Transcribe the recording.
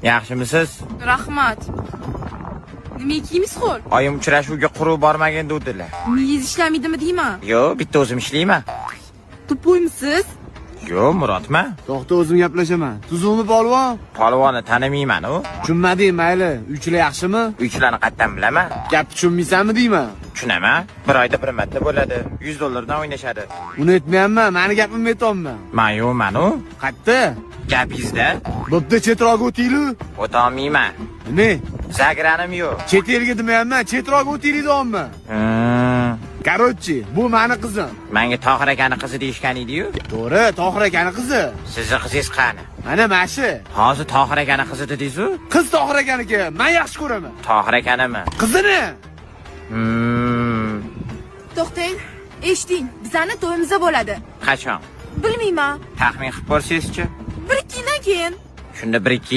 Yaxshimisiz? Rahmat. Nima kiyimiz ho'l? Oyim uchrashuvga quruq bormagin dedilar. Miyangiz ishlamaydimi deyman. Yo'q, bitta o'zim ishlayman. Тупой misiz? Yo'q, Murodman. To'xta, o'zim gaplashaman. Tuzukmi, polvon? Polvonni tanimayman u. Tushunmading, mayli. Uychilar yaxshimi? Uychilarni qayerdan bilaman? Gap tushunmaysanmi deyman. Tushunaman. Bir oyda bir marta bo'ladi. 100 dollardan o'ynashadi. Uni aytmayapman, mani gapimni aytyapman. Man yo'qman u. Qayerda? Gapingizda. Bo'pti, chetroqqa o'taylik. O'tolmayman. Nima? Загран im yo'q. Chet elga demayapman, chetroqqa o'taylik deyapman. Короче, bu mani qizim. Menga Tohir akani qizi deyishgan edi-yu. To'g'ri, Tohir akani qizi. Sizni qizingiz qani? Mana mashi. Hozir Tohir akani qizi dedingiz-u? Qiz Tohir akaniki, men yaxshi ko'raman. Tohir akanimi? Qizini. To'xtang. Eshiting, bizani to'yimizda bo'ladi. Qachon? Bilmayman. Taxmin qilib ko'rsangizchi? 1-2 yildan keyin. Shunda 1-2